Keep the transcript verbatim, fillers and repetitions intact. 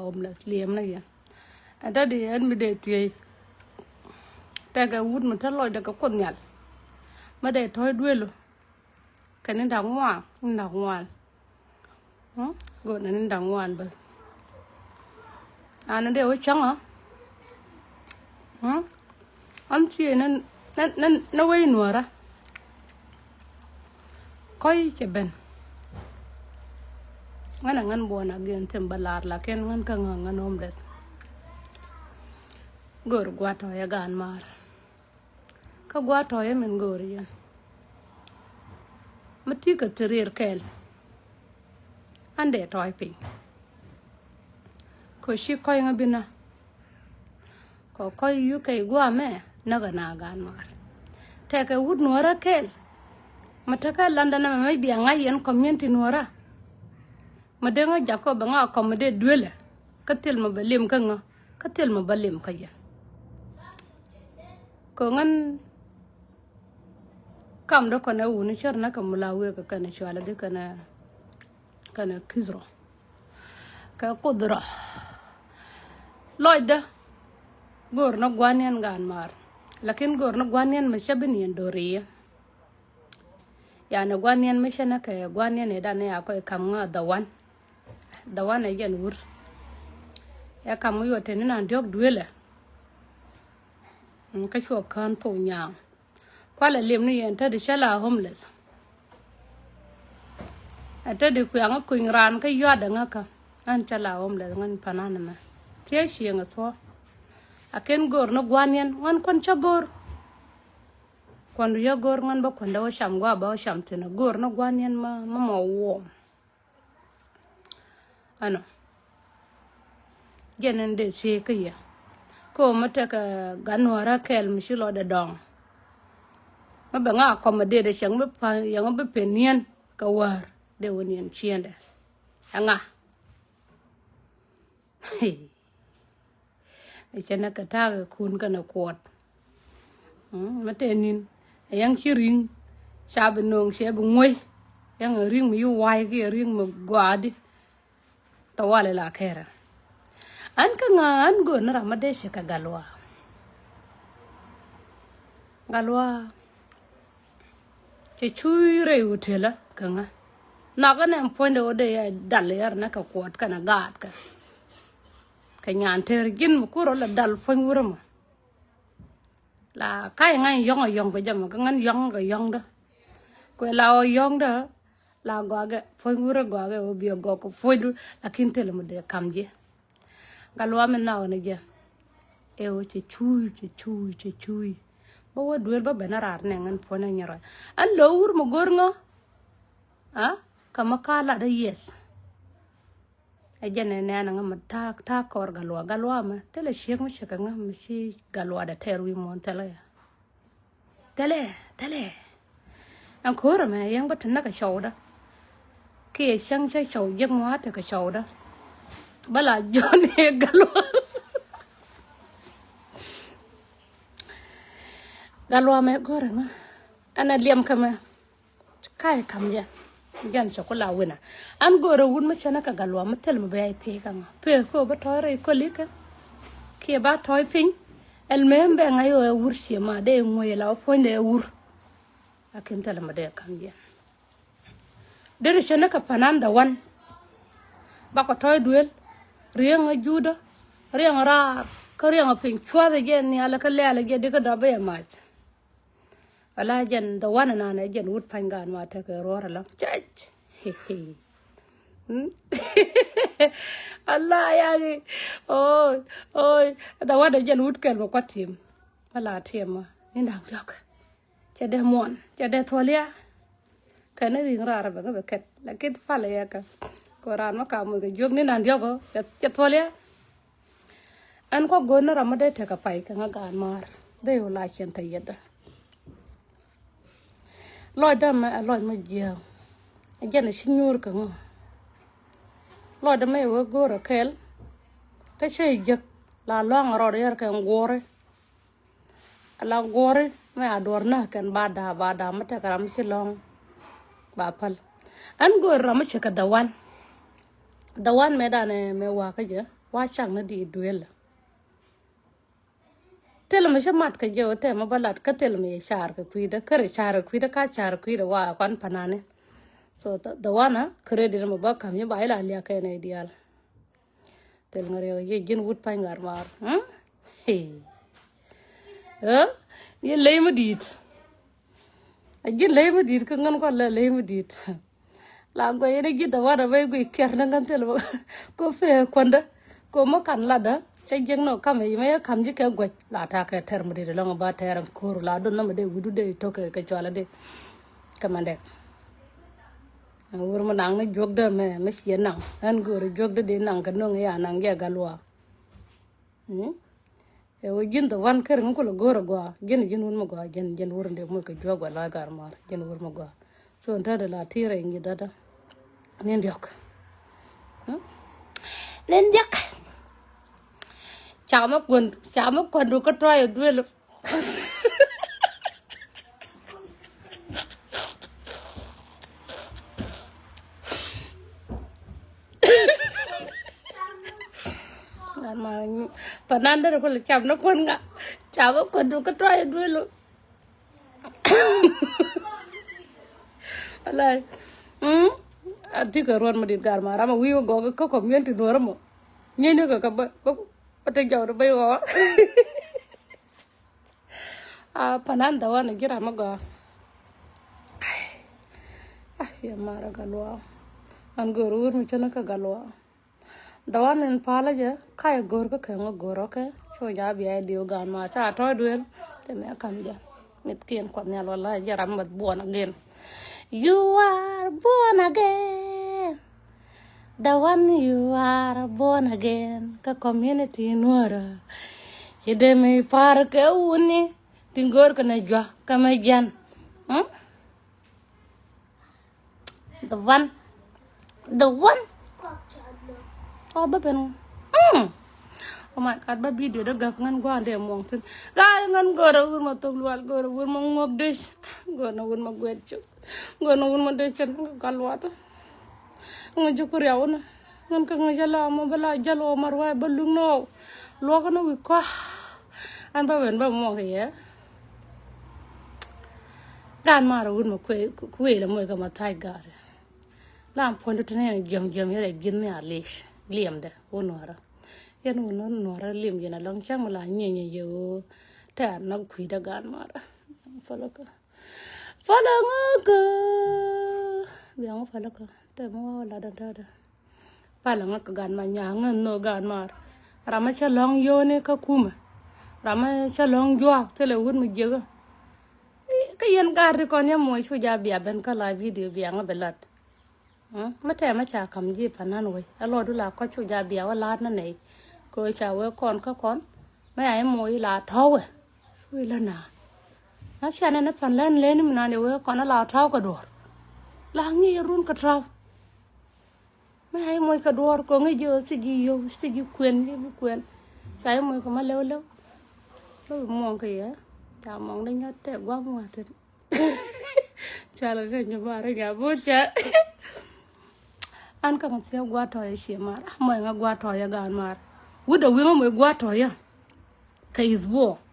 Homeless liɛm ni yɛn. Ɛ dadi ɛn mi dee thiec. Tɛkɛ wut mi te lɔcdɛ kɛ Kuoth Nhial. Mi dee tɔ̱ɔ̱c duëlu. Kɛ ni da̱ŋ ŋuan, ni da̱ŋ ŋuan. Hmm? Go̱o̱r ni da̱ŋ ŋuan bä. An dee wä cäŋ ɔ. Hmm? An thiec ni, ni, ni, ni wec Nuɔ̱ɔ̱rä. Kɔc cɛ ben. Ŋän a ŋän born again, thim bä lar, lakin ŋän kä ŋän, ŋän homeless. Go̱o̱r gua̱a̱th tɔ̱ yɛ gaan maar. Kä gua̱a̱th tɔ̱ yɛ min go̱o̱r yɛn. Mi ti kɛ thirier kɛɛl. An dee tɔ̱ɔ̱c piny. Kɛ ci kɔc ŋä binä. Kɛ kɔc U K gua̱a̱mɛ näk ɛ na gaan maar. Tɛkɛ wut Nuɔ̱ɔ̱rä kɛɛl. Mi tekɛ London ɛmɛ, mi bia ŋa̱c yɛn community Nuɔ̱ɔ̱rä. Mi dee ŋä Jacob bɛ ŋa kɔm mi dee duelɛ. Kä thil mi bɛ lim kä ŋä. Kä thil mi bä lim kä yɛn. Kɛ ŋän kam dɔ kɔnɛ wuni cär nä kɛ mula wek kɛnɛ cualä di kɛnɛ, kɛnɛ kith rɔ. Kɛ Kuoth rɔ. Lɔcdä. Go̱o̱r ni gua̱n yɛn gaan maar. Lakin go̱o̱r ni gua̱n yɛn mi cä bi ni yɛn do̱ri yɛ. Yani gua̱n yɛn mi cä nä kɛ gua̱n yɛn idan ni a kɔc kam ŋä the one. The one ɛ jɛn wur. Ɛ kam ŋä yuɔ teni nan diɔ̱k duelɛ. Mm, kä cuɔ kään thok nyaaŋ. Kualɛ liɛm ni yɛn te di cä la homeless. Ɛ te di kuiaŋä kuny raan kä yua̱dä ŋä kä. Ɣän cä la homeless ŋän panan ɛmɛ. Thiec cieŋ ɛ thuɔ̱. A ken go̱o̱r ni gua̱n yɛn ŋän kuän cä go̱o̱r. Kuän du yä go̱o̱r ŋän bä kuän dee wä cam gua̱a̱ bä wä cam thi̱n ɛ go̱o̱r ni gua̱n yɛn mä, mä mɔ wuɔm. Ɛnɔ. Jɛn in dee thiec kä yɛ. Kä ɣöö mi tekɛ gan Nuɔ̱ɔ̱rä kɛɛl mi ci lɔcdɛ dɔ̱ŋ. Mi bɛ ŋa accommodate cieŋ bi pa̱ny yɛŋ bi pen niɛn kɛ wäär dee wä niɛn ciëndɛ. Ɛŋa. Ɛ cɛ nɛ kɛ ta̱a̱ kɛ kun kɛnɛ kuɔt. Mm, mɛ tɛ nin ɛ yɛŋ ci ri̱ŋ. Ca bi no̱o̱ŋ cɛ bi ŋuey. Yɛŋ ɛ ri̱ŋ mi yi wa̱a̱y kiɛ ri̱ŋ mi gɔaadi. Tawali la kɛrɛ. An kä ŋa an go̱o̱n ni ram mi dee cɛ kɛ Gatluak. Gatluak. Cɛ cuuc rɛy hotel kä ŋa. Nhɔk inɛ puɔ̱nydɛ wä dee yɛ dal yɛr nɛ kɛ kuɔt kɛnɛ gaat kɛ. Kɛ nyan tɛr ji̱n mi kur rɔ lɛ dal puɔ̱ny wurä mɔ. La ka̱c ŋa̱ny yɔ̱ŋ a yɔ̱ŋ kɛ jɛ mɔ kä ŋa̱n yɔ̱ŋ kɛ yɔ̱ŋdä. Kuɛ la ɣɔw yɔ̱ŋdä. La gɔakɛ puɔ̱ny wurä gɔakɛ wä biɛ gɔk kɛ puɔ̱nydu lakin thilɛ mi dee kam ji̱. Gatluak mi nhɔk ni jɛ. Ɛ wä cɛ cuuc, cɛ cuuc, cɛ cuuc. Bä wä duel bä ben a raar nɛ ŋän puɔ̱n a nyɛ rɔy. An lo̱w wur mi go̱r ŋä. A? Kä mi ka lat a yes. Ɛ jɛn ɛ nɛn a ŋä mi ta̱a̱, ta̱a̱ kɔr Gatluak, Gatluak mɛ. Thilɛ ciek mi cɛ kɛ ŋä mi ci Gatluak dɛ tɛɛr wi̱i̱ muɔ̱ɔ̱n thilɛ yɛ. Thilɛ, thilɛ. Ɛn ko̱o̱r ɛmɛ yɛn bä te näk kɛ cɔwdä. Kiɛ cäŋ cä cɔw jiäk ŋua̱a̱ tekɛ cɔwdä. Bä la jɔn i̱ Gatluak. Gatluak mɛ go̱o̱r ɛmɛ. Ɛn ɛ liɛm kä mɛ. Ka̱ i̱ ka̱m jɛn. Jɛn cɛ ku la wi̱nɛ. An go̱o̱rɛ wut mi cɛnɛ kɛ Gatluak mi thil mi bɛ a i̱ thiec kä ŋa. Pek kä bä tɔ̱ɔ̱c rɛy kölikä. Kiɛ ba tɔ̱ɔ̱c piny. Ɛl mëë bɛ ŋa̱c ɣöö ɛ wur ciɛ ma dee ŋuɔ̱c ɛ la wä puɔ̱nydɛ ɛ wur. Lakin thilɛ mi dee ka̱m jɛn. Deri cɛ ni kɛ panan the one. Bakɔ tɔ̱ɔ̱c duel. Riɛŋ ɛ juudä. Riɛŋ ɛ raar. Kä riɛŋ ɛ piny cua̱th ɛ jɛ nhial kä lɛ̈ɛ̈l ɛ jɛ di kä dɔp ɛ mac. Wala jɛn the one nan ɛ jɛn wut pa̱ny gaan ma tekɛ ruɔ̱r ɛ lam. Cɛc. Ala yaki. Oi, oi. The one ɛ jɛn wut kɛl mi kuat tim. Ala tim ma. Ni da̱ŋ diɔk. Cɛ dee muɔn, cɛ dee thuɔlia. Kɛn ni ri̱ŋ raar bɛ ŋä bɛ kɛt. Lakin pal yɛ kɛ. Kɛ raan mɛ ka muc kɛ jiök ni nan diɔk ɔ, cɛ, cɛ thuɔlia. Ɛn kɔ go̱o̱r ni ram mi dee tekɛ pay kɛ ŋä gaan maar. Dee yɛ wä la cɛn te yɛtdä. Lɔcdä mɛ ɛ lɔc mɛ jiääk. Ɛ jɛn ɛ ci nyuur kɛ ŋä. Lɔcdä mɛ yɛ wee go̱o̱r ɛ kɛɛl. Kä cä yɛ jek la lua̱ŋ rɔɔd yɛr kɛ ŋuɔ̱ɔ̱ri. Ala guɔ̱ri mɛ a duɔ̱r näk kɛn ba da̱a̱, ba da̱a̱ mi tekɛ ram mi ci lɔ̱ŋ. Ba päl. Ɛn go̱o̱ri ram mi cɛ kɛ the one. The one mɛ danɛ mɛ wa̱a̱ kä jɛ. Wa cak ni di duel. Thil mi ci mat kɛ jɛ wä tɛmɛ ba lat kä thil mi yɛ car kɛ kui̱dä kä ri car kɛ kui̱dä ka car kɛ kui̱dä wa kuan panani. So the, the one, ah, credit mi ba kam yi ba ila liak kɛ nɛ dial. Thil ŋa riɛk yɛ ji̱n wut pa̱ny ŋar mar. Hmm? Hey. Eh? Yɛ ley mi dit. A ji̱n ley mi dit kä ŋän kua lɛ ley mi dit. La guɛy ni ji̱ dawada bä i̱ guiy kiɛr ni ŋän thil bä. Ko fee kuändä. Ko mä kan latdä. Cä jiäk nɔ kam i̱ mä yɛ kam ji̱ kɛ guɛc. La ta̱a̱ kɛ tɛr mi dit lɔŋ ba tɛr in ko̱r la dun nɔmɔ dee wi̱du dee i̱ to̱k kɛ cɔalä dee. Kɛ mɛn dɛk. Ɛn wur mi naŋ ni juɔkdä mɛ mi ciɛ naŋ. Ɛn go̱o̱ri juɔkdä dee naŋ kɛ no̱ŋ i̱ a naŋ jɛ gal luaak. Mm? Ɛ wä ji̱n the one kär ŋä kulɛ go̱o̱r a gɔaa. Ji̱n ji̱n wun mi gɔaa ji̱n ji̱n wur in dee moc kɛ juɔk gɔaa la gar mar ji̱n wur mi gɔaa. So in täätɛ la ti̱i̱rɛ in ji̱ dada. Nin diɔk. Mm? Nin diɔk. Ca mɛ kuän ca mɛ kuändu kä tɔɔy a duel. Ŋan ma panan dere kule cap ni kuän ŋa. Cap ni kuän du kä tɔɔy duelu. Alay. Mm? A ti kɛ ruɔt ma dit gar ma ram a wi̱i̱ wä gɔk kä community nuɔr mɔ. Nyienyni kɛ kɛ bä bä bä te jɔw de bä iwɔ. A panan dawani ji̱ ram mi gɔaa. A yɛ marɛ gat luaak. An go̱o̱r wur mi cä ni kä gat luaak. Dawani in palä jɛ ka̱ yɛ go̱o̱r kä kɛŋ go̱o̱r ɔkɛ. Cu ja bia i̱ diw gan ma ca tɔ̱ duel. Te mɛ kam jɛ. Mitkiɛn kuɔth nhial wala jɛ ram mɛth born again. You are born again. The one you are born again. Kä community nuɔrä. Ci dee mi par kɛ wuni. Ti go̱o̱r kɛ nɛ jua kɛ mɛ jian. Hmm? The one. The one. Oh, bä ben. Hmm. Oh my God, bä video dä gak ŋän gua̱a̱n dee muɔŋ thin. Gaa ŋän go̱o̱rä wur ma thok lual go̱o̱rä wur ma ŋuɔk dec. Go̱o̱rä wur ma guɛt cuk. Go̱o̱rä wur ma dec cin ŋä gal luat. Ŋä jukuriawä na. Ŋän kä ŋä jala ma bä la jal wä ma ruay bä luk na wä. Luɔk na wi̱i̱ kɔa. An bä ben bä muɔk yɛ. Gan marɛ wut ma kuëë kuëë la moc kä ma thac gaari. Lam puɔ̱ny tu tini jiɛm jiɛm yɛrɛ ji̱n mi a lic liɛmdɛ wä nuɔrä. Yɛn wä nuɔrä liɛm yɛn a lɔŋ cäŋ mi la nyieny yɛ wä tɛɛr na kui̱dä gan marɛ. Fɔlɔ kä fɔlɔ ŋä kä. Biaŋ fɔlɔ kä tɛ mi wä la dɔn tɔdɛ. Palä ŋä kɛ gan ma nyaa ŋä nhök gan mar. Ram ma cä lɔ̱ŋ yoni kä kumɛ. Ram ma cä lɔ̱ŋ juak thilɛ wut mi jiäkä. Kä yɛn gar ri kɔn yɛ moc cu ja bia ben kä la video bia ŋä bi lat. Mä tɛmɛ ca kam ji̱ panan wec a lɔdu la kɔc cu ja bia wä laat ni nɛy. Kɛ ca wee kɔn kä kɔn mä ya yɛ moc la tɔ̱wɛ. Cu ilä na na cia nɛn ni pan lɛn leni mi nan yɛ wee kɔn a la tɔ̱w kɛ duɔ̱ɔ̱r. La ŋi̱i̱c run kɛ tɔ̱w. Mä ya yɛ moc kɛ duɔ̱ɔ̱r kɔŋ i̱ ji̱ ɣöö thi̱c ji̱ yio̱w thi̱c ji̱ kuën ji̱ bi kuën. Ca yɛ moc kɛ mä lɛw lɛw. Lɔ bi muɔ̱ɔ̱ŋ kɛ yɛ ca muɔ̱ɔ̱ŋ dee nyɔt tɛk gua̱a̱m wa̱thin. Ca lɛ kɛ nyɔ bar i̱ nya bo̱o̱t ca. An kä ŋä thiee gua̱a̱r tɔ̱ yɛ cie mar a mɔc ŋä gua̱a̱r tɔ̱ yɛ gaan mar. Wut dee wi̱ŋä moc gua̱a̱r tɔ̱ yɛ. Kɛ is buɔ.